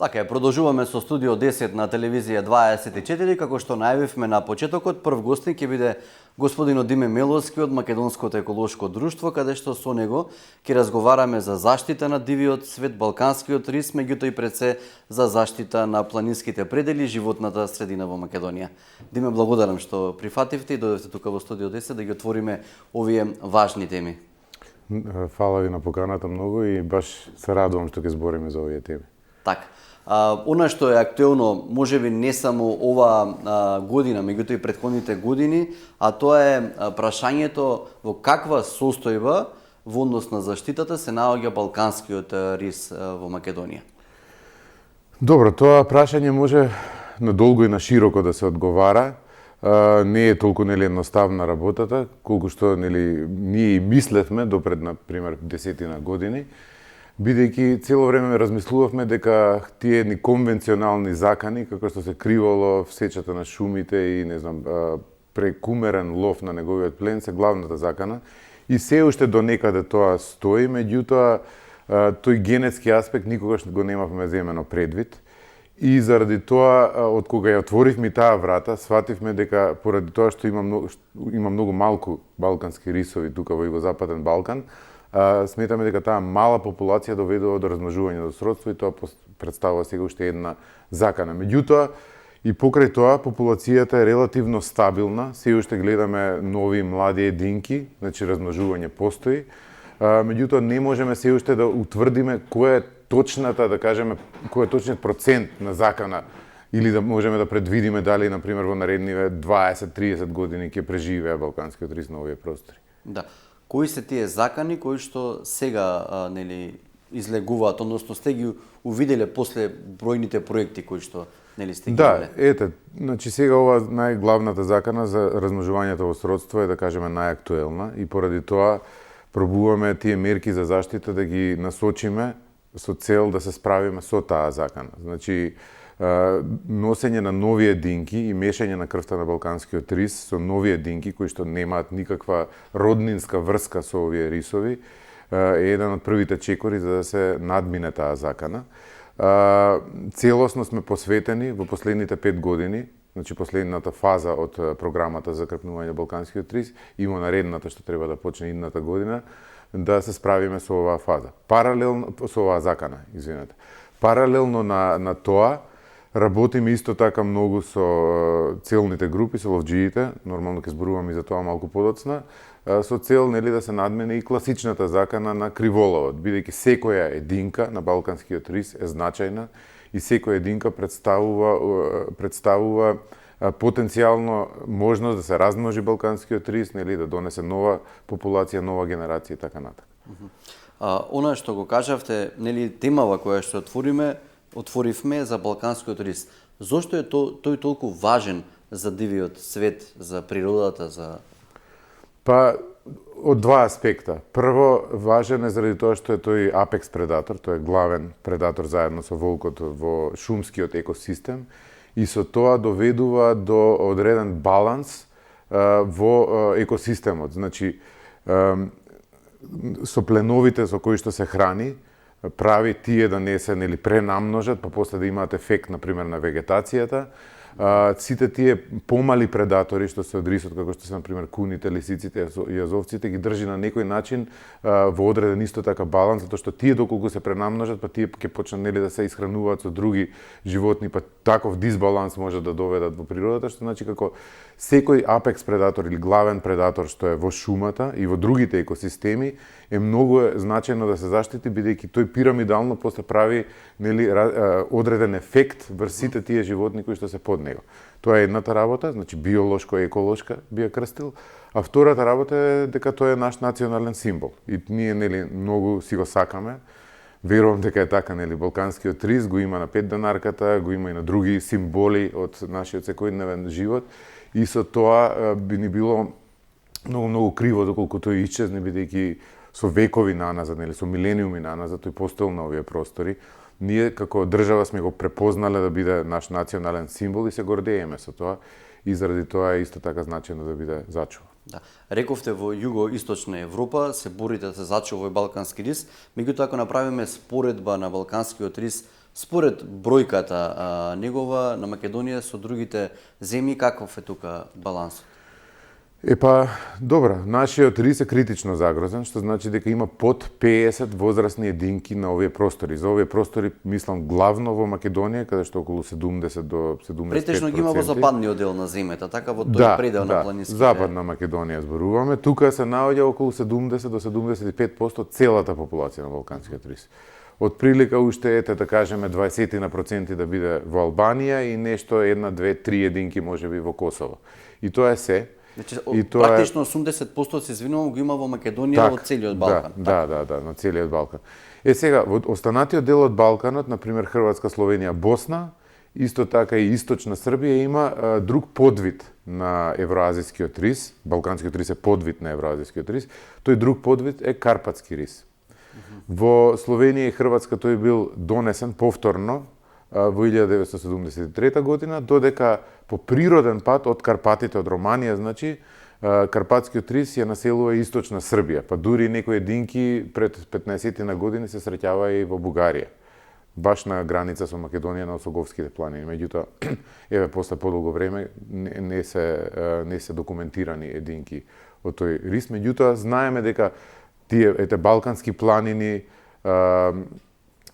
Така е, продолжуваме со студио 10 на телевизија 24, како што најавивме на почетокот, прв гостин ќе биде господинот Диме Меловски од Македонското еколошко друштво, каде што со него ќе разговараме за заштита на дивиот свет, балканскиот рис, меѓутоа и пред се за заштита на планинските предели и животната средина во Македонија. Диме, благодарам што прифативте и дојдовте тука во студио 10 да ги отвориме овие важни теми. Фала ви на поканата многу и баш се радувам што ќе збориме за овие теми. Така. Она што е актуелно, можеби не само ова година, меѓутоа и претходните години, а тоа е прашањето во каква состојба во однос на заштитата се наоѓа балканскиот рис во Македонија. Добро, тоа прашање може надолго и на широко да се одговара. Не е толку едноставна работата, колку што ние и мислевме допред на пример 10 години. Бидејќи цело време размислувавме дека тие едни конвенционални закани, како што се криволов, сечата на шумите и прекумерен лов на неговиот плен се главната закана и се уште до некаде тоа стои, меѓутоа тој генетски аспект никогаш го немавме земено предвид. И заради тоа, од кога ја отворивме таа врата, свативме дека поради тоа што има многу малку балкански рисови тука во Југозападен Балкан, сметаме дека таа мала популација доведува до размножување до сродство и тоа представува сега уште една закана. Меѓутоа, и покрај тоа, популацијата е релативно стабилна, се уште гледаме нови млади единки, значи размножување постои. Меѓутоа, не можеме се уште да утврдиме која е точната, да кажеме, кој е точниот процент на закана или да можеме да предвидиме дали, например, во наредниве 20-30 години ќе преживеа балканскиот рис на овие простори. Да. Кои се тие закани кои што сега излегуваат, односно сте ги увиделе после бројните проекти кои што сте ги имале? Да, значи сега ова најглавната закана за размножувањето во сродство е, да кажеме, најактуелна и поради тоа пробуваме тие мерки за заштита да ги насочиме со цел да се справиме со таа закана. Значи, носење на нови единки и мешање на крвта на балканскиот рис со нови единки кои што немаат никаква роднинска врска со овие рисови е еден од првите чекори за да се надмине таа закана. Целосно сме посветени во последните 5 години, значи последната фаза од програмата за крпнување балканскиот рис и во наредната што треба да почне идната година да се справиме со оваа фаза. Паралелно со оваа закана, извинете. Паралелно на тоа работиме исто така многу со целните групи, со ловџиите, нормално ќе зборувам и за тоа малку подоцна, со цел да се надмене и класичната закана на криволовот, бидејќи секоја единка на балканскиот рис е значајна и секоја единка представува потенцијално можност да се размножи балканскиот рис, да донесе нова популација, нова генерација и така натаму. Она што го кажавте, темава која што отворивме за балканскиот рис. Зошто е тој толку важен за дивиот свет, за природата, за од два аспекта. Прво, важен е заради тоа што е тој апекс предатор, тој е главен предатор заедно со волкот во шумскиот екосистем и со тоа доведува до одреден баланс во екосистемот. Значи, со пленовите со кои што се храни, прави тие да не се пренамножат, па после да имаат ефект, например, на вегетацијата. Сите тие помали предатори што се од рисот, како што се, например, куните, лисиците и јазовците, ги држи на некој начин во одреден исто така баланс, затоа што тие доколку се пренамножат, па тие ќе почнат да се исхрануваат со други животни, па таков дисбаланс може да доведат во природата, што значи како секој апекс предатор или главен предатор што е во шумата и во другите екосистеми е многу значајно да се заштити, бидејќи тој пирамидално после прави одреден ефект врз сите тие животни кои што се под него. Тоа е едната работа, значи биолошко-еколошка би ја крстил, а втората работа е дека тоа е наш национален символ. И ние многу си го сакаме. Верувам дека е така, балканскиот рис го има на 5 денарката, го има и на други символи од нашиот секојдневен живот и со тоа би ни било многу криво доколку тој исчезне, бидејќи со векови наназад, со милениуми наназад тој постоел на овие простори. Ние како држава сме го препознале да биде наш национален символ и се гордееме со тоа и заради тоа е исто така значајно да биде зачуван. Да. Рековте во југо-источна Европа се борите да се зачува овој балкански рис, меѓутоа ако направиме споредба на балканскиот рис Според бројката негова на Македонија со другите земји, каков е тука балансот? Добра, нашиот рис е критично загрозен, што значи дека има под 50 возрастни единки на овие простори. За овие простори, мислам, главно во Македонија, каде што околу 70 до 75%. Претежно ги има во западниот дел на земјата, така во тој предел на планинските. Западна Македонија зборуваме. Тука се наоѓа околу 70 до 75% целата популација на балканскиот рис. Од прилика уште ете, да кажеме, 20% да биде во Албанија и нешто, 1, 2, 3 единки можеби во Косово. И тоа е се. Значи, практично 80% се извинувам го има во Македонија од целиот Балкан. Да, на целиот Балкан. Сега, во останатиот дел од Балканот, например Хрватска, Словенија, Босна, исто така и Источна Србија има друг подвид на евроазискиот рис. Балканскиот рис е подвид на евроазискиот рис. Тој друг подвид е карпатски рис. Во Словенија и Хрватска тој бил донесен повторно во 1973 година, додека по природен пат од Карпатите, од Романија, значи, карпатскиот рис ја населува Источна Србија, па дури некои единки пред 15 на години се среќава и во Бугарија, баш на граница со Македонија на Осоговските планини. Меѓутоа, после подолго време не се документирани единки од тој рис, меѓутоа знаеме дека тие балкански планини,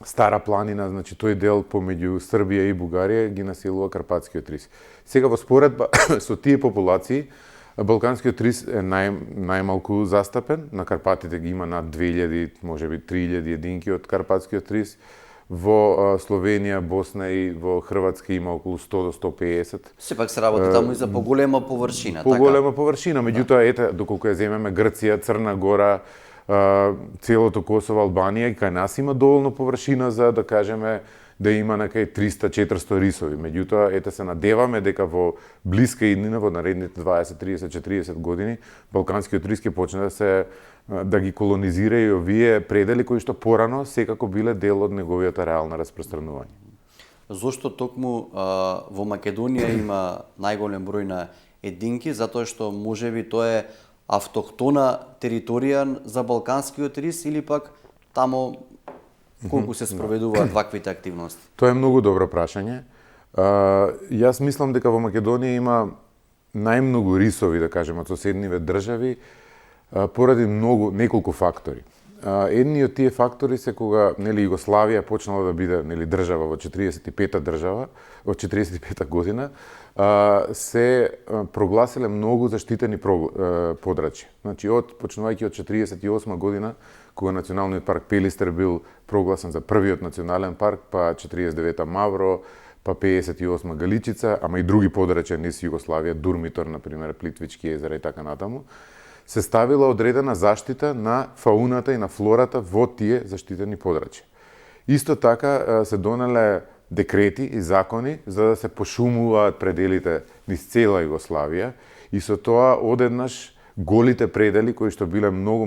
Стара планина, значи тој дел помеѓу Србија и Бугарија ги населува карпатскиот рис. Сега во споредба со тие популации, балканскиот рис е најмалку застапен. На Карпатите ги има над 2000, можеби 3000 единки од карпатскиот рис. Во Словенија, Босна и во Хрватска има околу 100 до 150. Сепак се работи таму и за поголема површина, така? Поголема површина, меѓутоа доколку ја земеме Грција, Црна Гора, целото Косово, Албанија, и кај нас има доволно површина за да кажеме да има некај 300-400 рисови. Меѓутоа, се надеваме дека во блиска иднина, во наредните 20-30-40 години, балканскиот рис ќе почне да ги колонизира и овие предели кои што порано секако биле дел од неговиот реална распространување. Зошто токму во Македонија има најголем број на единки? Затоа што можеби тоа е автохтона територија за балканскиот рис или пак тамо колку се спроведуваат ваквите активности? Тоа е многу добро прашање. Јас мислам дека во Македонија има најмногу рисови, да кажеме, од соседниве држави поради неколку фактори. Едни од тие фактори се кога Југославија почнала да биде држава во 45-та држава, од 45-та година, се прогласиле многу заштитени подрачја. Значи, почнувајќи од 48 година, кога Националниот парк Пелистер бил прогласен за првиот национален парк, па 49-та Мавро, па 58-ма Галичица, ама и други подрачја низ Југославија, Дурмитор, например, Плитвички езера и така натаму, се ставила одредена заштита на фауната и на флората во тие заштитени подрачја. Исто така се донеле декрети и закони за да се пошумуваат пределите низ цела Југославија и со тоа одеднаш голите предели кои што биле многу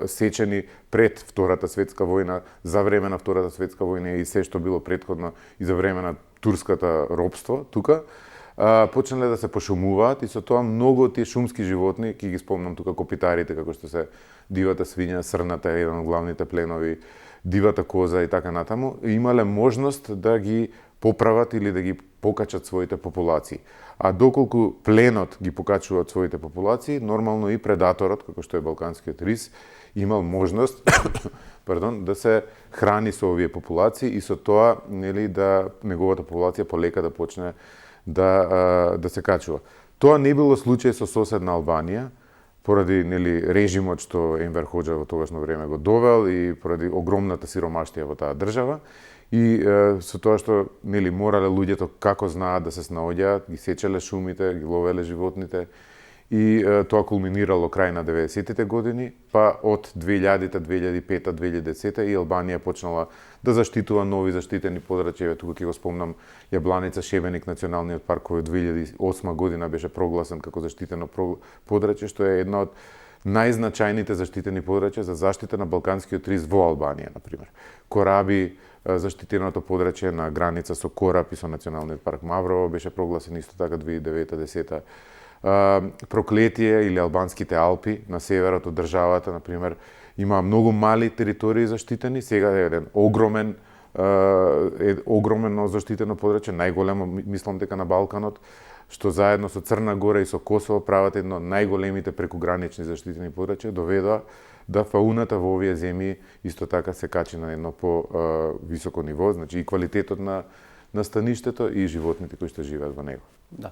сечени пред Втората светска војна, за време на Втората светска војна и се што било претходно и за време на турската робство тука, почнале да се пошумуваат и со тоа многу од тие шумски животни, ќе ги спомнам тука копитарите, како што се дивата свиња, срната е еден од главните пленови, дивата коза и така натаму, имале можност да ги поправат или да ги покачат своите популации. А доколку пленот ги покачува своите популации, нормално и предаторот, како што е балканскиот рис, имал можност да се храни со овие популации и со тоа да неговата популација полека да почне да се качува. Тоа не било случај со соседна Албанија, поради режимот што Енвер Хоџа во тогашно време го довел и поради огромната сиромаштија во таа држава и со тоа што морале луѓето како знаат да се снаоѓаат, ги сечеле шумите, ги ловеле животните и тоа кулминирало крај на 90-тите години, па од 2000-та, 2005-та, 2010-та и Албанија почнала да заштитува нови заштитени подрачја. Тука ќе го спомнам Јабланица, Шебеник, националниот парк кој од 2008 година беше прогласен како заштитено подрачје, што е една од најзначајните заштитени подрачја за заштита на балканскиот рис во Албанија, например. Кораби, заштитеното подрачје на граница со Кораб и со националниот парк Маврово беше прогласен исто така 2009-2010-та. Проклетие или албанските Алпи на северот од државата, например, има многу мали територии заштитени, сега е еден огромен е огромно заштитено подрачје, најголемо мислам дека на Балканот, што заедно со Црна Гора и со Косово прават едно од најголемите прекугранични заштитени подрачја, доведоа да фауната во овие земји исто така се качи на едно високо ниво, значи и квалитетот на стаништето и животните кои што живеат во него. Да.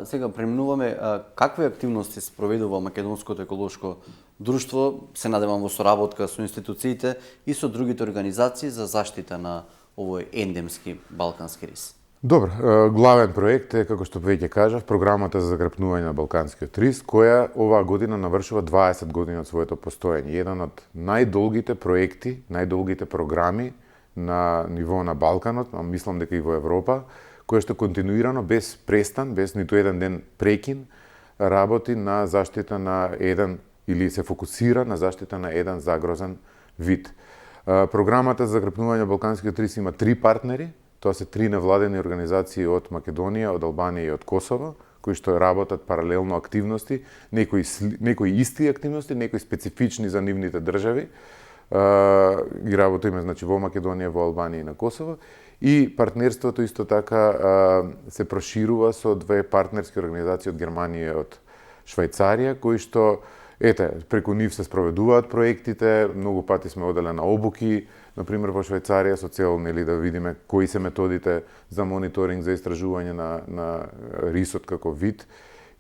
Сега преминуваме какви активности се проведува Македонското еколошко друштво, се надевам во соработка со институциите и со другите организации за заштита на овој ендемски балкански рис. Добро, главен проект е, како што веќе кажав, програмата за закрепнување на балканскиот рис, која оваа година навршува 20 години од своето постоење. Еден од најдолгите проекти, најдолгите програми на ниво на Балканот, мислам дека и во Европа, која што континуирано, без престан, без ниту еден ден прекин, работи на заштита на еден, или се фокусира на заштита на еден загрозен вид. Програмата за закрепнување на балканскиот рис има 3 партнери. Тоа се 3 невладени организации од Македонија, од Албанија и од Косово, кои што работат паралелно активности, некои исти активности, некои специфични за нивните држави. Ги работиме значи во Македонија, во Албанија и на Косово. И партнерството исто така се проширува со 2 партнерски организации од Германија и од Швајцарија, кои што преку нив се спроведуваат проектите, многу пати сме оделе на обуки, например во Швајцарија со цел да видиме кои се методите за мониторинг, за истражување на рисот како вид,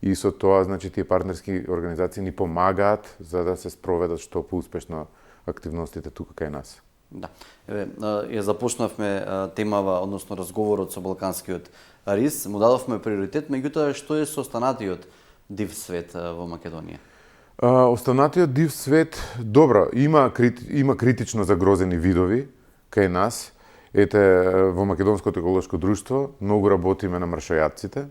и со тоа значи тие партнерски организации ни помагаат за да се спроведат што поуспешно активностите тука кај нас. Да. Ја започнавме темава, односно разговорот со балканскиот рис, му дадовме приоритет, меѓутоа што е со останатиот див свет во Македонија? Останатиот див свет, добро, има критично загрозени видови кај нас. Во Македонското еколошко друштво многу работиме на мршојадците.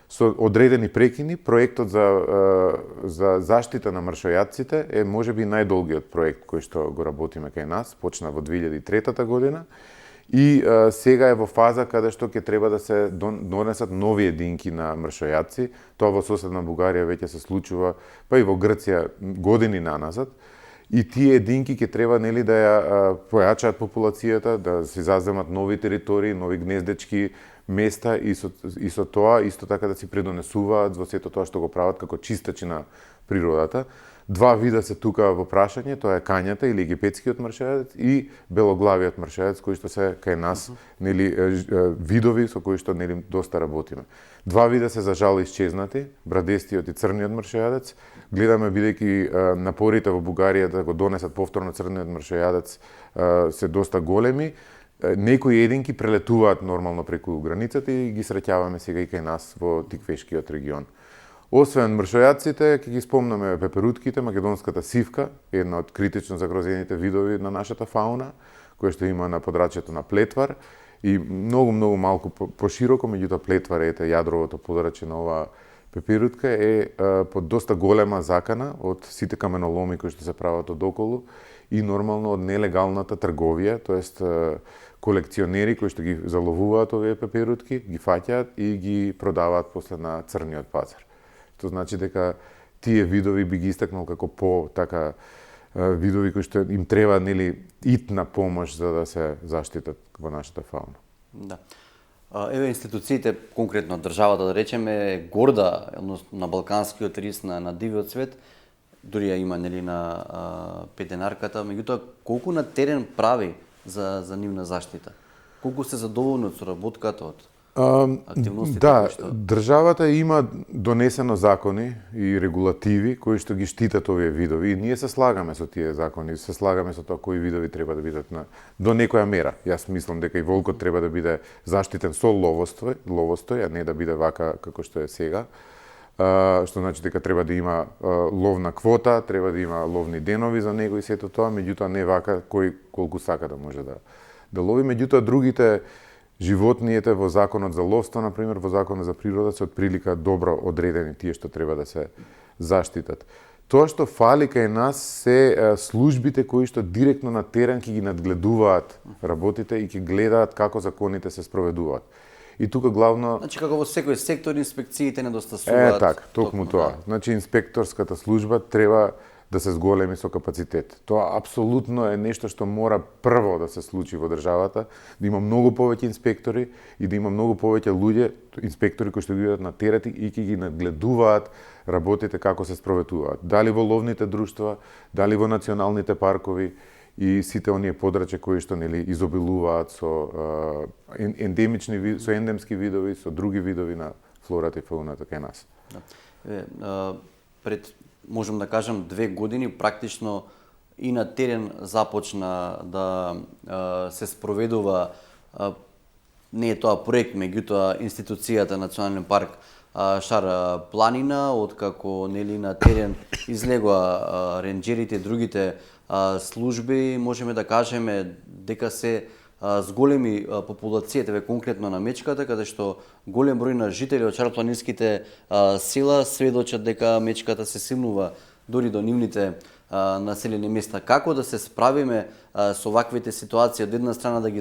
Со одредени прекини, проектот за заштита на мршојадците е можеби најдолгиот проект кој што го работиме кај нас, почна во 2003 година. И сега е во фаза каде што ќе треба да се донесат нови единки на мршојадци. Тоа во соседна Бугарија веќе се случува, па и во Грција години наназад. И тие единки ќе треба да ја појачаат популацијата, да се заземат нови територии, нови гнездечки места и со тоа исто така да си предонесуваат во сето тоа што го прават како чистачи на природата. 2 вида се тука во прашање, тоа е кањата или египетскиот мршојадец и белоглавиот мршојадец кои што се кај нас, видови со кои што доста работиме. 2 вида се за жал исчезнати, брадестиот и црниот мршојадец. Гледаме бидејќи напорите во Бугарија да го донесат повторно црниот мршојадец се доста големи. Некои единки прелетуваат нормално преку границата и ги среќаваме сега и кај нас во Тиквешкиот регион. Освен мршојадците, ќе ги спомнаме пеперутките, македонската сивка, една од критично загрозените видови на нашата фауна, која што има на подрачјето на Плетвар и многу малку пошироко, меѓутоа Плетвар јадровото подрачје на оваа пеперутка е под доста голема закана од сите каменоломи кои што се прават од околу и нормално од нелегалната трговија, тоест колекционери кои што ги заловуваат овие пеперутки, ги фаќаат и ги продаваат после на црниот пазар. Тоа значи дека тие видови би ги истакнал како видови кои што им треба итна помош за да се заштитат во нашата фауна. Да. Еве институциите, конкретно државата да речеме, е горда на балканскиот рис на дивиот свет, дури ја има на педенарката, меѓутоа колку на терен прави за нивна заштита? Колку се задоволни од соработката од активностите? Да, државата има донесено закони и регулативи кои што ги штитат овие видови и ние се слагаме со тие закони, се слагаме со тоа кои видови треба да бидат до некоја мера. Јас мислам дека и волкот треба да биде заштитен со ловостој, а не да биде вака како што е сега. Што значи дека треба да има ловна квота, треба да има ловни денови за него и сето тоа, меѓутоа не вака кој колку сака да може да лови. Меѓутоа другите животниите во законот за ловство, например, во законот за природа се отприлика добро одредени тие што треба да се заштитат. Тоа што фали кај нас се службите кои што директно на терен ќе ги надгледуваат работите и ќе гледаат како законите се спроведуваат. И тука главно... Значи како во секој сектор инспекциите недостасуваат. Така, токму тоа. Значи инспекторската служба треба да се зголеми со капацитет. Тоа апсолутно е нешто што мора прво да се случи во државата, да има многу повеќе инспектори и да има многу повеќе луѓе, инспектори кои што ги бидат на терет и ќе ги надгледуваат работите како се спроведуваат. Дали во ловните друштва, дали во националните паркови и сите оние подрачја кои што изобилуваат со со ендемски видови, со други видови на флората и фауната кај нас. Пред, можем да кажем, 2 години практично и на терен започна да се спроведува, не е тоа проект, меѓутоа институцијата Национален парк Шар планина, откако на терен излегоа ренџерите и другите служби, можеме да кажеме дека се зголеми популацијата конкретно на мечката, каде што голем број на жители од шарпланинските села сведочат дека мечката се симнува дури до нивните населени места. Како да се справиме со ваквите ситуации? Од една страна да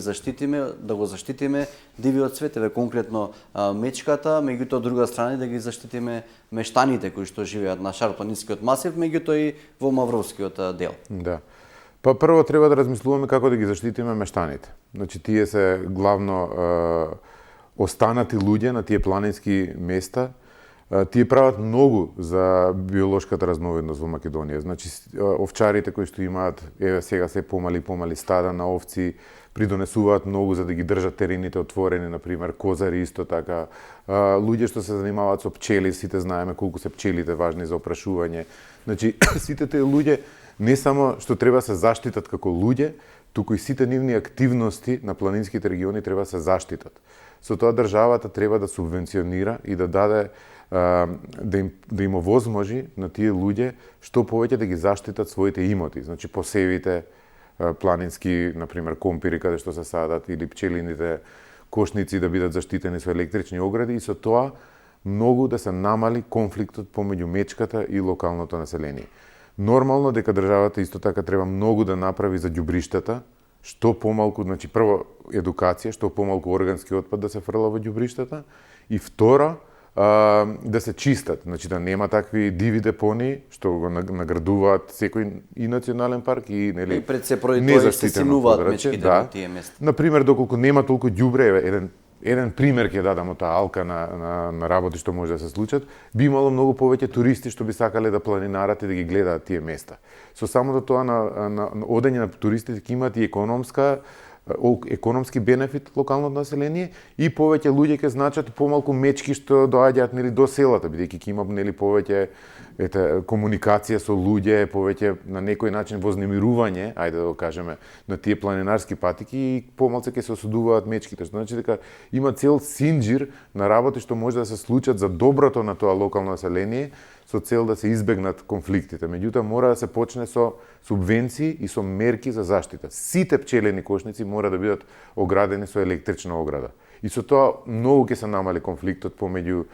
го заштитиме дивиот свет, конкретно мечката, меѓутоа од друга страна да ги заштитиме мештаните кои што живеат на шарпланинскиот масив, меѓутоа и во Мавровскиот дел. Да. Па прво треба да размислуваме како да ги заштитиме мештаните. Значи тие се главно останати луѓе на тие планински места. Тие прават многу за биолошката разновидност во Македонија. Значи овчарите кои што имаат сега се помали стада на овци, придонесуваат многу за да ги држат терените отворени, например козари исто така. Луѓе што се занимаваат со пчели, сите знаеме колку се пчелите важни за опрашување. Значи сите тие луѓе не само што треба се заштитат како луѓе, туку и сите нивни активности на планинските региони треба се заштитат. Со тоа државата треба да субвенционира и да даде да им овозможи на тие луѓе што повеќе да ги заштитат своите имоти, значи посевите планински, например компири каде што се садат или пчелините кошници да бидат заштитени со електрични огради и со тоа многу да се намали конфликтот помеѓу мечката и локалното население. Нормално дека државата исто така треба многу да направи за ѓубриштата, што помалку, значи прво едукација, што помалку органски отпад да се фрла во ѓубриштата и второ да се чистат, значи да нема такви диви депонии што го наградуваат секој и национален парк и и пред се поради тоа се синуваат мечките во тие места. Например, доколку нема толку ѓубре, еден пример ќе дадам од таа алка на работи што може да се случат, би имало многу повеќе туристи што би сакале да планинарат и да ги гледаат тие места. Со самото тоа на одење на туристите ќе имат и економски бенефит локалното население и повеќе луѓе ќе значат помалку мечки што доаѓаат до селата, бидејќи ќе има повеќе комуникација со луѓе, повеќе на некој начин вознемирување, ајде да го кажеме, на тие планинарски патики и помалку ќе се осудуваат мечките. Што значи дека има цел синџир на работи што може да се случат за доброто на тоа локално население, со цел да се избегнат конфликтите. Меѓутоа мора да се почне со субвенции и со мерки за заштита. Сите пчелени кошници мора да бидат оградени со електрична ограда. И со тоа многу ќе се намали конфликтот помеѓу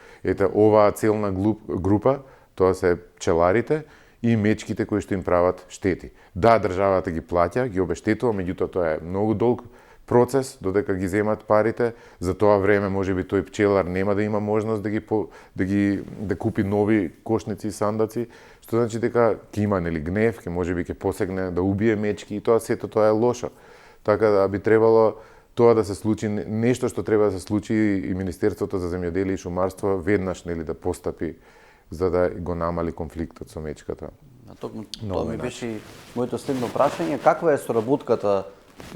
оваа целна група, тоа се пчеларите и мечките кои што им прават штети. Да, државата ги плаќа, ги обештетува, меѓутоа тоа е многу долг процес додека ги земат парите. За тоа време можеби тој пчелар нема да има можност да купи нови кошници и сандаци, што значи дека ќе има гнев, можеби ќе посегне да убие мечки и тоа сето тоа е лошо. Така да би требало тоа да се случи, нешто што треба да се случи и Министерството за земјоделие и шумарство веднаш да постапи за да го намали конфликтот со мечката. Токму тоа ми беше моето следно прашање, каква е соработката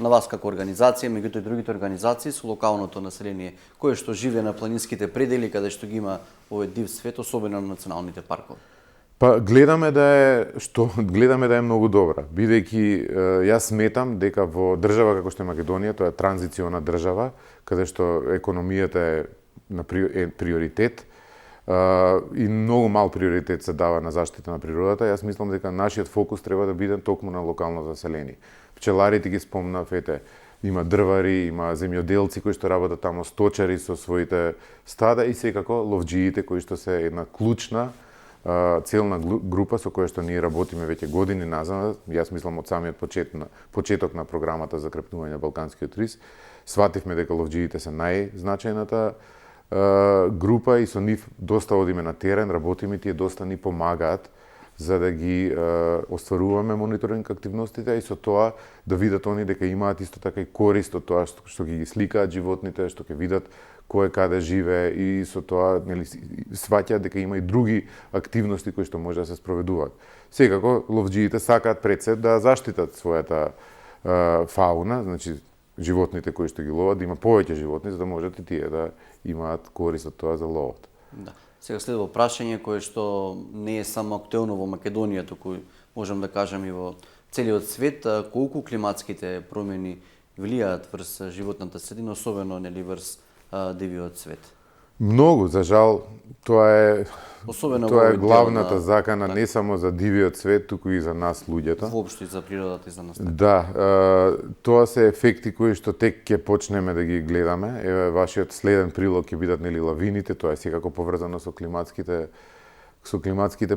на вас како организација, меѓутоа и другите организации со локалното население, кое што живее на планинските предели, каде што ги има овој див свет, особено на националните паркови? Па гледаме да е многу добра, бидејќи јас сметам дека во држава како што е Македонија, тоа е транзициона држава, каде што економијата е приоритет и многу мал приоритет се дава на заштита на природата. Јас мислам дека нашиот фокус треба да биде токму на локалното население. Пчеларите ги спомнав, има дрвари, има земјоделци кои што работат тамо, сточари со своите стада и секако ловџиите кои што се една клучна целна група со која што ние работиме веќе години назад. Јас мислам од самиот почеток на програмата за крепнување на Балканскиот рис, свативме дека ловџиите се најзначајната група и со нив доста одиме на терен, работиме, тие доста ни помагаат за да ги остваруваме мониторинг активностите и со тоа да видат они дека имаат исто така и корист од тоа што ги сликаат животните, што ќе видат кој каде живее и со тоа нели сваќаат дека има и други активности кои што може да се спроведуваат. Секако ловџиите сакаат пред се да заштитат својата фауна, значи животните кои што ги ловат, да има повеќе животни за да можат и тие да имаат корист од тоа за ловот. Да. Сега следува прашање кое што не е само актуелно во Македонија, туку можам да кажам и во целиот свет, колку климатските промени влијаат врз животната средина, особено нели врз дивиот свет. Многу, за жал, тоа е главната дел закана не само за дивиот свет, туку и за нас луѓето. Воопшто и за природата и за нас. Да, тоа се ефекти кои што тек ќе почнеме да ги гледаме. Еве вашиот следен прилог ќе бидат нели лавините, тоа е секако поврзано со климатските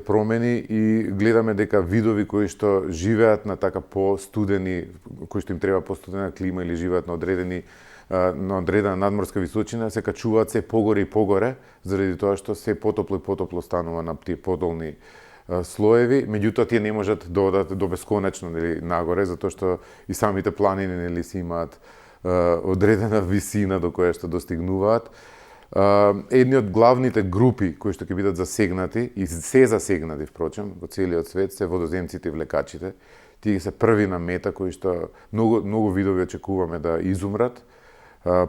промени и гледаме дека видови кои што живеат на така постудени, кои што им треба постудена клима или живеат на одредена надморска височина, се качуваат се погоре и погоре, заради тоа што се потопло и потопло станува на тие подолни слоеви, меѓутоа тие не можат да одат до бесконечно нели нагоре, затоа што и самите планини нели си имаат одредена висина до која што достигнуваат. Едни од главните групи кои што ќе бидат засегнати и се засегнати впрочем во целиот свет се водоземците и влекачите. Тие се први на мета кои што многу видови очекуваме да изумрат,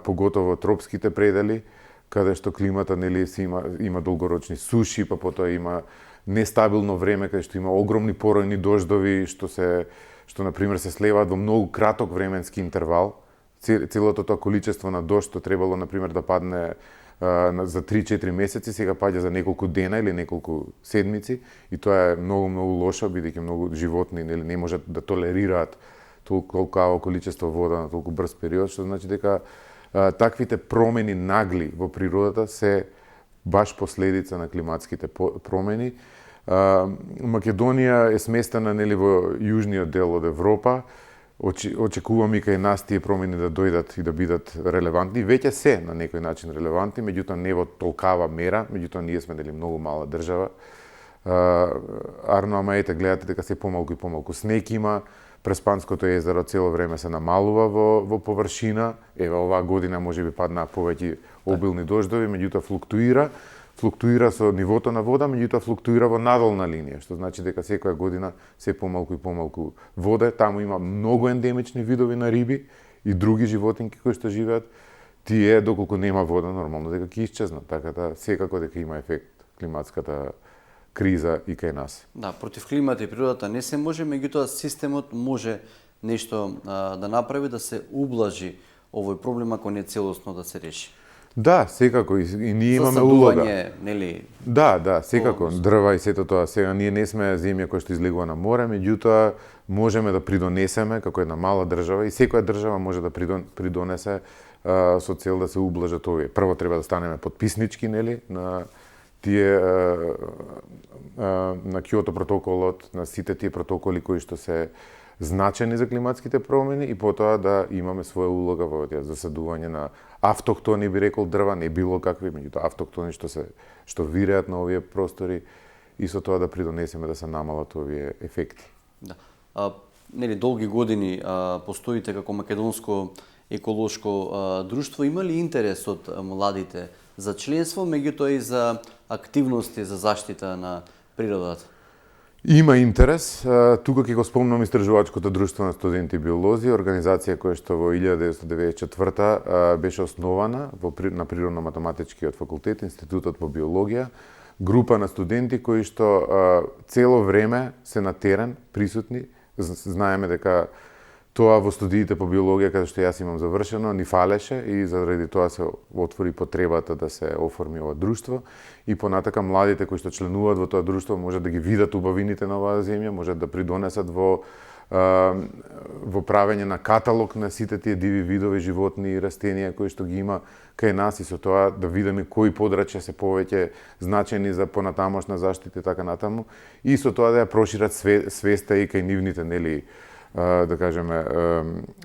поготово тропските предели, каде што климата нели има долгорочни суши, па потоа има нестабилно време, каде што има огромни поројни дождови што на пример се сливаат во многу краток временски интервал. Целото тоа количество на дожд што требало на пример да падне за 3-4 месеци, сега паѓа за неколку дена или неколку седмици и тоа е многу лошо, бидејќи многу животни нели не можат да толерираат толкова количество вода на толку брз период, што значи дека таквите промени нагли во природата се баш последица на климатските промени. Македонија е сместена нели во јужниот дел од Европа. Очекувам и кај нас тие промени да дојдат и да бидат релевантни. Веќе се на некој начин релевантни, меѓутоа не во толкава мера, меѓутоа ние сме нели многу мала држава. Арно, ама ете, гледате дека се помалку и помалку снег има, Преспанското езеро цело време се намалува во површина. Еве оваа година можеби паднаа повеќе обилни дождови, меѓутоа флуктуира со нивото на вода, меѓутоа флуктуира во надолна линија, што значи дека секоја година се помалку и помалку вода. Таму има многу ендемични видови на риби и други животинки кои што живеат. Тие доколку нема вода нормално дека ќе исчезнат, така да секако дека има ефект климатската криза и кај нас. Да, против климата и природата не се може, меѓутоа системот може нешто да направи да се ублажи овој проблем ако не целосно да се реши. Да, секако и ние имаме улога. Нели? Да, секако дрва и сето тоа. Сега ние не сме земја која што излегува на море, меѓутоа можеме да придонесеме како една мала држава и секоја држава може да придонесе со цел да се ублажат овие. Прво треба да станеме потписнички нели на тие на Киото протоколот, на сите тие протоколи кои што се значени за климатските промени и потоа да имаме своја улога во тие засадување на автоктони, би рекол, дрва, не било какви, меѓутоа автоктони што виреат на овие простори и со тоа да придонесеме да се намалат овие ефекти. Да. Нели долги години постоите како македонско еколошко друштво, има ли интерес од младите за членство, меѓутоа и за активности за заштита на природата? Има интерес. Тука ќе го спомнам Истражувачкото друштво на студенти биолози, организација која што во 1994 беше основана на Природно-математичкиот факултет, Институтот по биологија, група на студенти кои што цело време се на терен присутни. Знаеме дека тоа во студиите по биологија, каде што јас имам завршено, ни фалеше и заради тоа се отвори потребата да се оформи ова друштво. И понатака младите кои што членуваат во тоа друштво можат да ги видат убавините на оваа земја, можат да придонесат во правење на каталог на сите тие диви видови животни и растенија кои што ги има кај нас и со тоа да видиме кои подрачја се повеќе значени за понатамошна заштита и така натаму. И со тоа да ја прошират свеста и кај нивните нели да кажеме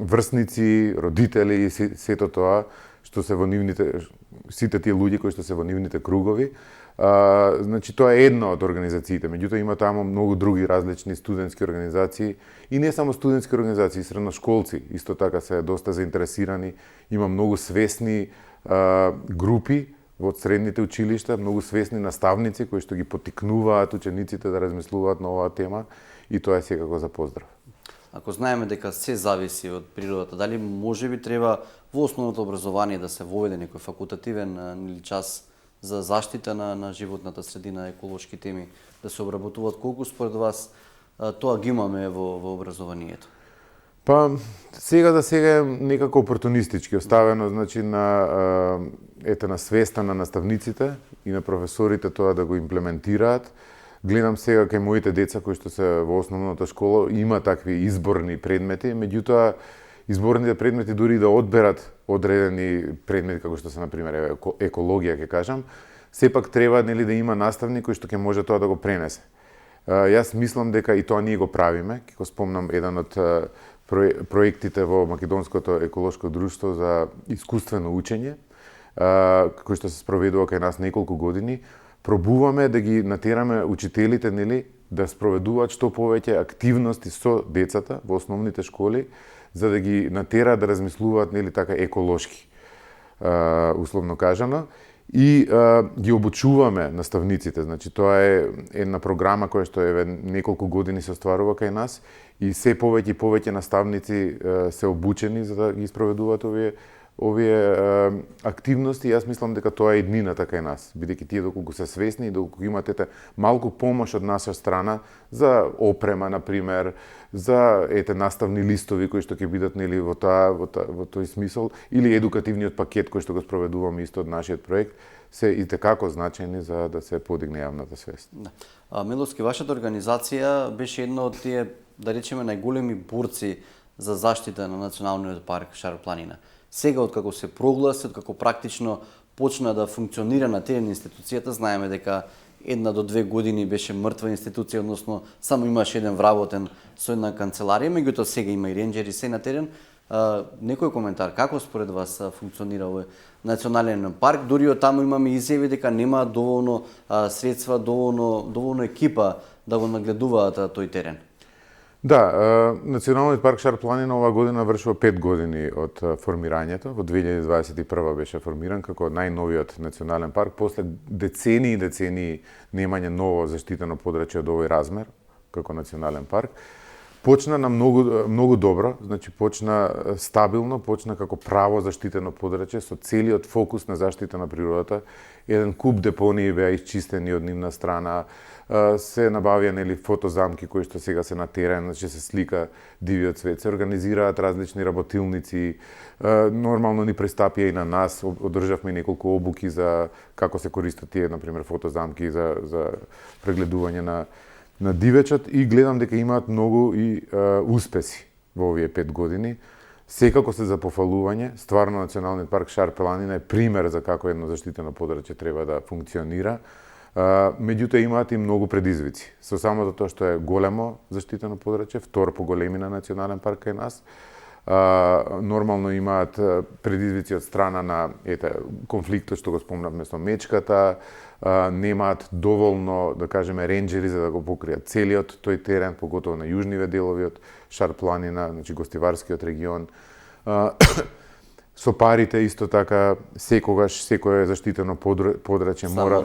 врсници, родители и сето тоа што се во нивните, сите тие луѓе кои што се во нивните кругови, Значи тоа е една од организациите, меѓутоа има таму многу други различни студентски организации и не само студентски организации, средношколци исто така се доста заинтересирани, има многу свесни групи во средните училишта, многу свесни наставници кои што ги поттикнуваат учениците да размислуваат на оваа тема и тоа е секако за поздрав. Ако знаеме дека се зависи од природата, дали можеби треба во основното образование да се воведе некој факултативен или час за заштита на животната средина, еколошки теми, да се обработуваат, колку според вас тоа ги имаме во образованието? Па, сега за сега е некако опортунистички оставено, значи на свеста на наставниците и на професорите тоа да го имплементираат. Гледам сега кај моите деца кои што се во основната школа има такви изборни предмети, меѓутоа изборните предмети дури да одберат одредени предмети како што се на пример екологија ќе кажам, сепак треба нели да има наставник кој што ќе може тоа да го пренесе. Јас мислам дека и тоа ние го правиме, ќе го спомнам еден од проектите во Македонското еколошко друштво за искуствено учење, кој што се спроведува кај нас неколку години. Пробуваме да ги натераме учителите нели да спроведуваат што повеќе активности со децата во основните школи, за да ги натераат да размислуваат нели така еколошки, условно кажано, и ги обучуваме наставниците. Значи тоа е една програма која што неколку години се остварува кај нас и се повеќе и повеќе наставници се обучени за да ги спроведуваат овие активности. Јас мислам дека тоа е иднината кај нас, бидејќи тие доколку се свесни и доколку имате малку помош од наша страна за опрема на пример, за наставни листови кои што ќе бидат нели во тој смисол или едукативниот пакет кој што го спроведуваме исто од нашиот проект, се и текако значајни за да се подигне јавната свест. Да. Миловски, вашата организација беше една од тие, да речеме, најголеми борци за заштита на националниот парк Шар планина. Сега, откако се прогласи, откако практично почна да функционира на терен институцијата, знаеме дека 1 до 2 години беше мртва институција, односно само имаше еден вработен со една канцеларија, меѓутоа сега има и ренџери се на терен. Некој коментар, како според вас функционира овој национален парк? Дури од таму имаме изјави дека нема доволно средства, доволно екипа да го нагледуваат тој терен. Да, Националниот парк Шар планина оваа година вршува 5 години од формирањето. Во 2021 беше формиран како најновиот национален парк после децении и децении немање ново заштитено подрачје од овој размер како национален парк. Почна на многу добро, значи почна стабилно, почна како право заштитено подрачје со целиот фокус на заштита на природата. Еден куп депонии беа исчистени од нивна страна, се набавија нели фотозамки кои што сега се на терен, значи се слика дивиот свет, се организираат различни работилници, нормално ни пристапија и на нас, одржавме неколку обуки за како се користат тие, на пример, фотозамки за прегледување на дивечот и гледам дека имаат многу и успеси во овие 5 години. Секако се за пофалување, стварно Националниот парк Шар планина е пример за како едно заштитено подрачје треба да функционира. Меѓутоа имаат и многу предизвици. Со самото тоа што е големо заштитено подрачје, втор по големина национален парк кај нас, нормално имаат предизвици од страна на конфликтот што го спомнавме со мечката, немаат доволно, да кажеме, ренџери за да го покријат целиот тој терен, поготово на јужниве делови од Шар планина, значи гостиварскиот регион. Со парите исто така секогаш секое заштитено подрачје мора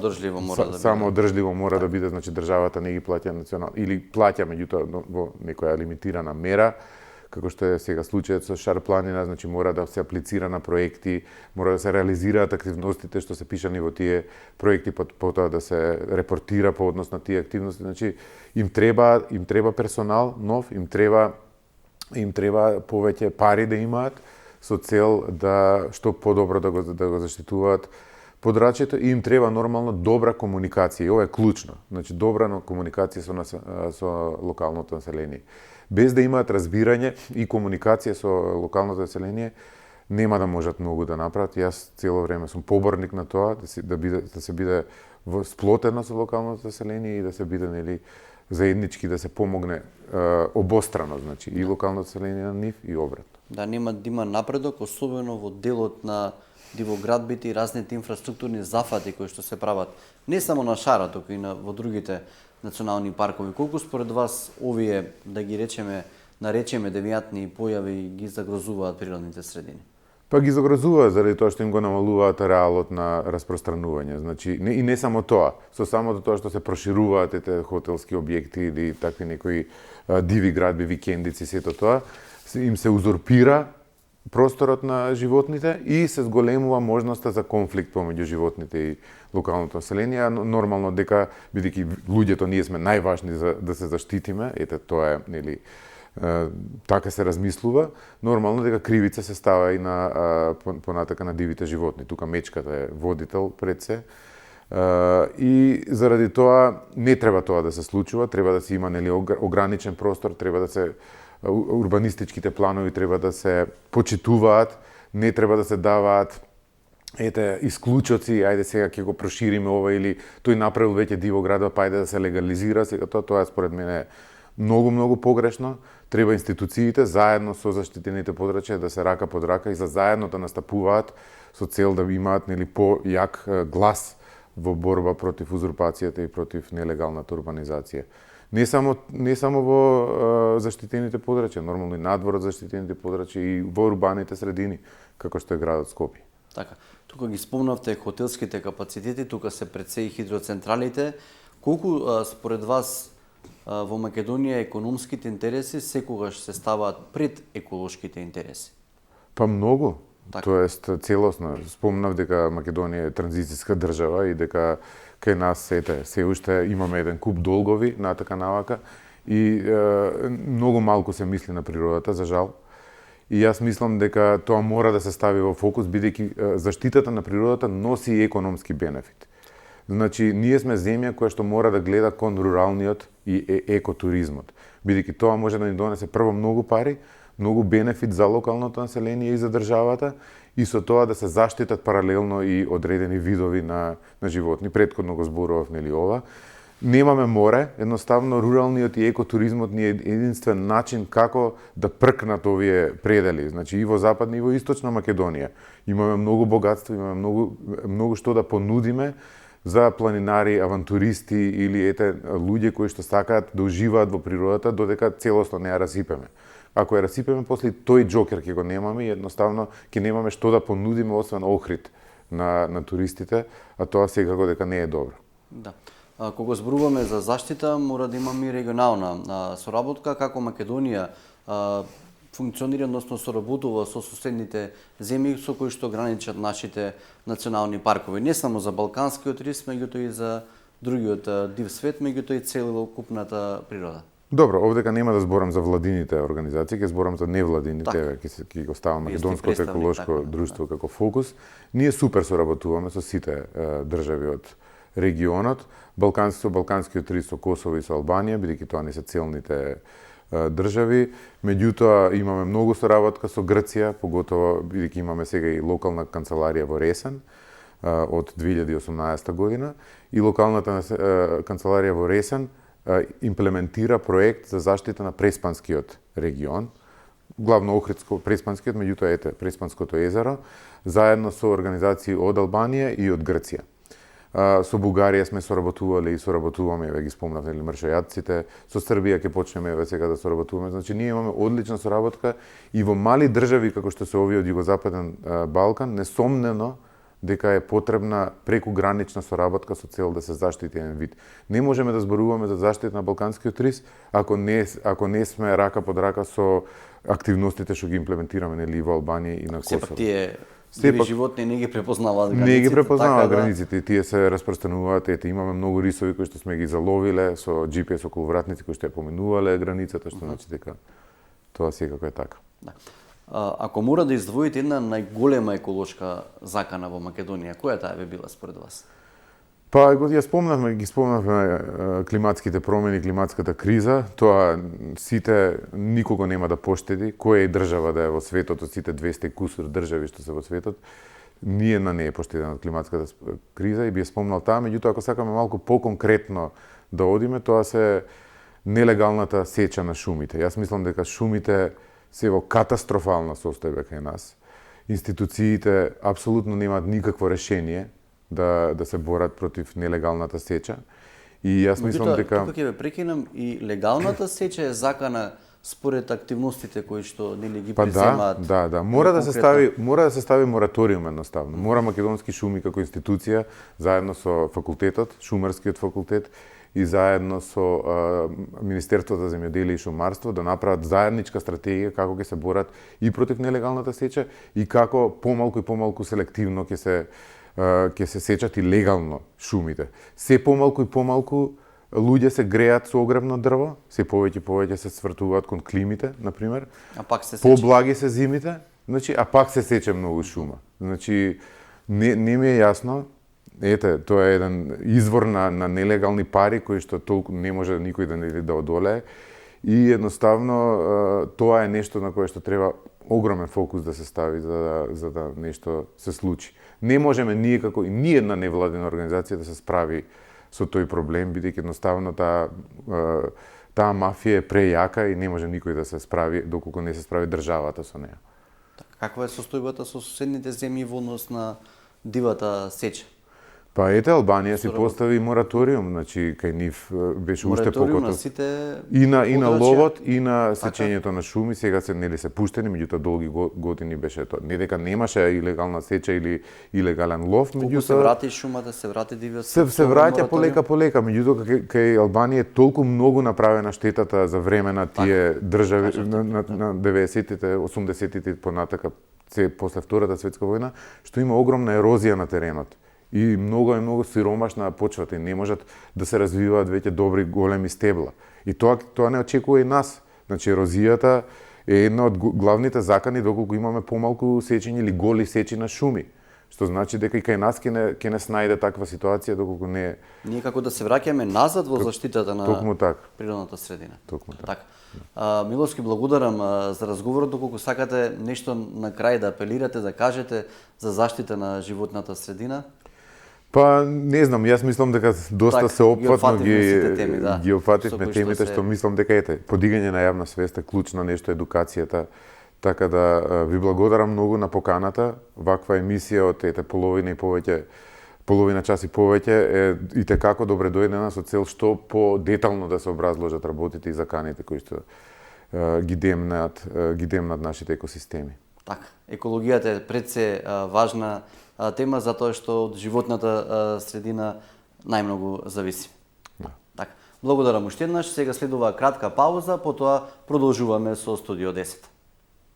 самоодржливо мора да биде, значи државата не ги плаќа национално или плаќа меѓутоа во некоја лимитирана мера, како што е сега случајот со Шар планина, значи мора да се аплицира на проекти, мора да се реализираат активностите што се пишани во тие проекти, потоа да се репортира по однос на тие активности, значи им треба персонал нов, им треба повеќе пари да имаат со цел да што подобро да го заштитуваат подрачјето и им треба нормално добра комуникација. И ова е клучно. Значи добра комуникација со локалното население. Без да имаат разбирање и комуникација со локалното население, нема да можат многу да направат. Јас цело време сум поборник на тоа да се биде сплотено со локалното население и да се биде нели заеднички да се помогне обострано, значи и локалното население на нив и обратно. Да нема да има напредок, особено во делот на во градбите и разните инфраструктурни зафати кои што се прават не само на Шара, туку и во другите национални паркови. Колку според вас овие, да ги наречеме девијатни појави ги загрозуваат природните средини? Па ги загрозуваат заради тоа што им го намалуваат реалот на распространување. Значи, и не само тоа, со самото тоа што се прошируваат ете хотелски објекти или такви некои диви градби, викендици, сето тоа, им се узурпира просторот на животните и се зголемува можноста за конфликт помеѓу животните и локалното население. Нормално дека, бидејќи луѓето ние сме најважни за да се заштитиме, ете тоа е, нели, така се размислува, нормално дека кривица се става и на понатака на дивите животни. Тука мечката е водител пред се. И заради тоа не треба тоа да се случува, треба да се има нели ограничен простор, треба да се урбанистичките планови треба да се почитуваат, не треба да се даваат исклучоци, ајде сега ќе го прошириме ова или тој направил веќе диво градба, па ајде да се легализира, сега тоа според мене многу погрешно. Треба институциите заедно со заштитените подрачја да се рака под рака и за заедно да настапуваат со цел да имаат нели појак глас во борба против узурпацијата и против нелегалната урбанизација. Не само во заштитените подрачја, нормално и надвор од заштитените подрачја и во урбаните средини, како што е градот Скопје. Така, тука ги спомнавте хотелските капацитети, тука се пред се и хидроцентралите. Колку според вас во Македонија економските интереси секогаш се ставаат пред еколошките интереси? Па многу. Така. Тоест целосно. Спомнав дека Македонија е транзицијска држава и дека кај нас се уште имаме еден куп долгови на така навака и многу малку се мисли на природата, за жал. И јас мислам дека тоа мора да се стави во фокус, бидејќи заштитата на природата носи и економски бенефит. Значи, ние сме земја која што мора да гледа кон руралниот и екотуризмот, бидејќи тоа може да ни донесе прво многу пари, многу бенефит за локалното население и за државата, и со тоа да се заштитат паралелно и одредени видови на животни. Претходно го зборував нели ова. Немаме море, едноставно руралниот и екотуризмот ни е единствен начин како да пркнат овие предели. Значи и во западна и во источна Македонија имаме многу богатство, имаме многу што да понудиме за планинари, авантуристи или луѓе кои што сакаат да уживаат во природата додека целосно не ја расипеме. Ако ја расипеме, после тој џокер ќе го немаме и едноставно ќе немаме што да понудиме освен охрид на туристите, а тоа секако дека не е добро. Да. Кога зборуваме за заштита, мора да имаме и регионална соработка, како Македонија функционира, односно соработува со соседните земји со кои што граничат нашите национални паркови. Не само за балканскиот рис, меѓутоа и за другиот див свет, меѓутоа и целокупната природа. Добро, овдека нема да зборам за владините организации, ќе зборам за невладините, ќе го ставам Македонското еколошко друштво како фокус. Ние супер соработуваме со сите држави од регионот, балканскиот рис со Косово и со Албанија, бидејќи тоа не се целните држави. Меѓутоа имаме многу соработка со Грција, поготово бидејќи имаме сега и локална канцеларија во Ресен од 2018 година и локалната канцеларија во Ресен имплементира проект за заштита на Преспанскиот регион, главно Охридско-Преспанскиот, меѓутоа Преспанското езеро, заедно со организации од Албанија и од Грција. Со Бугарија сме соработувале и соработуваме, ги спомнав нели мршојадците, со Србија ќе почнеме сега да соработуваме. Значи ние имаме одлична соработка и во мали држави како што се овие од Југозападен Балкан, несомнено дека е потребна прекугранична соработка со цел да се заштити еден вид. Не можеме да зборуваме за заштита на балканскиот рис ако не сме рака под рака со активностите што ги имплементираме нели во Албанија и на Косово. Сепак тие диви животни не ги препознаваат границите. Не ги препознаваат границите и тие се распространуваат. Имаме многу рисови кои што сме ги заловиле со GPS околувратници кои што ја поминувале границата, што значи дека тоа секако е така. Да. Ако мора да издвоите една најголема еколошка закана во Македонија, која таа би била според вас? Па, ги спомнавме климатските промени, климатската криза, тоа сите никого нема да поштеди, која и држава да е во светот, од сите 200 кусур држави што се во светот, ние на не е поштедена од климатската криза и би ја спомнал таа, меѓутоа ако сакаме малку поконкретно да одиме, тоа се нелегалната сеча на шумите. Јас мислам дека шумите се во катастрофална состојба кај нас. институциите апсолутно немаат никакво решение да се борат против нелегалната сеча. И јас мислам дека тука ќе ве прекинам, и легалната сеча е закана според активностите кои што нели ги преземаат. Да. Мора да се стави мораториум едноставно. Мора Македонски шуми како институција заедно со факултетот, шумарскиот факултет и заедно со Министерството за земјоделие и шумарство да направат заедничка стратегија како ќе се борат и против нелегалната сеча и како помалку и помалку селективно ќе се сечат и легално шумите. Се помалку и помалку луѓе се греат со огревно дрво, се повеќе и повеќе се свртуваат кон климите, например. А пак се сече. Поблаги се зимите, значи, а пак се сече многу шума. Значи, не ми е јасно. Ете, тоа е еден извор на нелегални пари кои што толку не може никој да одолее. И едноставно тоа е нешто на кое што треба огромен фокус да се стави за да нешто се случи. Не можеме ние како и ниедна невладина организација да се справи со тој проблем, бидејќи едноставно таа мафија е прејака и не може никој да се справи доколку не се справи државата со неа. Каква е состојбата со соседните земји во однос на дивата сеча? Па ете, Албанија си постави мораториум, значи кај нив беше уште покото. На сите и на ловот и на сечењето на шуми, сега се пуштени, меѓутоа долги години беше тоа. Не дека немаше илегална сеча или илегален лов, меѓутоа се врати шумата, се врати дивата сеча. Се враќа полека, меѓутоа кај Албанија е толку многу направена штетата за време на тие држави на 90-тите, 80-тите понатака, после Втората светска војна, што има огромна ерозија на теренот. И многу сиромашна почвата и не можат да се развиваат веќе добри големи стебла. И тоа не очекува и нас. Значи ерозијата е една од главните закани доколку имаме помалку сечење или голи сечи на шуми. Што значи дека и кај нас ќе не снајде таква ситуација доколку не. Ние како да се враќаме назад во заштитата на природната средина. Токму така. Миловски, благодарам за разговорот, доколку сакате нешто на крај да апелирате, да кажете за заштита на животната средина. Па, не знам, јас мислам дека доста се опфатно ги опфативме темите, што мислам дека подигање на јавна свест е клучно нешто, едукацијата. Така да ви благодарам многу на поканата. Ваква емисија од половина час и повеќе е и текако добре дојдена со цел што по-детално да се образложат работите и заканите кои што ги демнат нашите екосистеми. Така, екологијата е пред се важна тема затоа што од животната средина најмногу зависи. Така, благодарам уште еднаш. Сега следува кратка пауза, потоа продолжуваме со Студио 10.